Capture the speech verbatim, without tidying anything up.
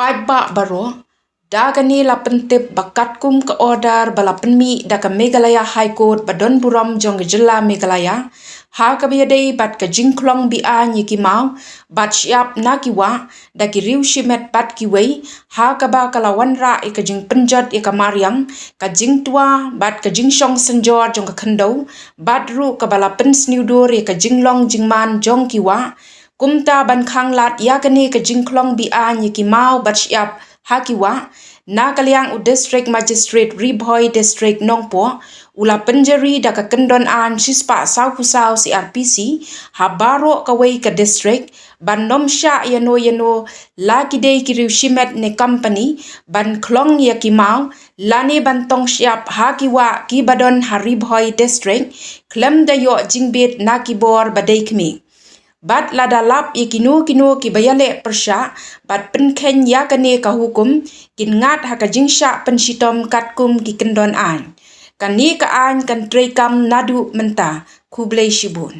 Paidbah baroh, da kane la pyntip ba katkum ka order ba la pynmih da ka Meghalaya High Court ba don burom jong ka jylla Meghalaya, ha kaba ïadei bad ka jingkhlong be-aiñ ïa ki maw bad shyiap na ki wah da ki riew shimet bad kiwei, ha kaba ka la wanrah ïa ka jingpynjot ïa ka mariang, ka jingtwa bad ka jingshong synjor jong ka khyndew, bad ruh kaba la pynsniewdur ïa ka jinglong jingman jong ki wah. Kumta ban khanglad ïa kane ka jingkhlong be-aiñ ïa ki maw bad shyiap ha ki wah, na ka liang u District Magistrate Ri Bhoi District Nongpoh u la pynjari da ka kyndon aiñ shispah sawphew saw C R P C ha baroh kawei ka district, ban nym shah ïano ïano, la ki dei ki riew shimet ne company, ban khlong ïa ki maw lane ban tong shyiap ha ki wah kiba don ha Ri Bhoi District, khlem da ïoh jingbit na ki bor ba dei khmih. Bad lada lap ïa kino kino kiba ïaleh pyrshah bad pynkheiñ ïa kane ka hukum, kin ngat ha ka jingshah pynshitom katkum ki kyndon aiñ. Kane ka aiñ kan treikam naduh mynta. Khublei shibun.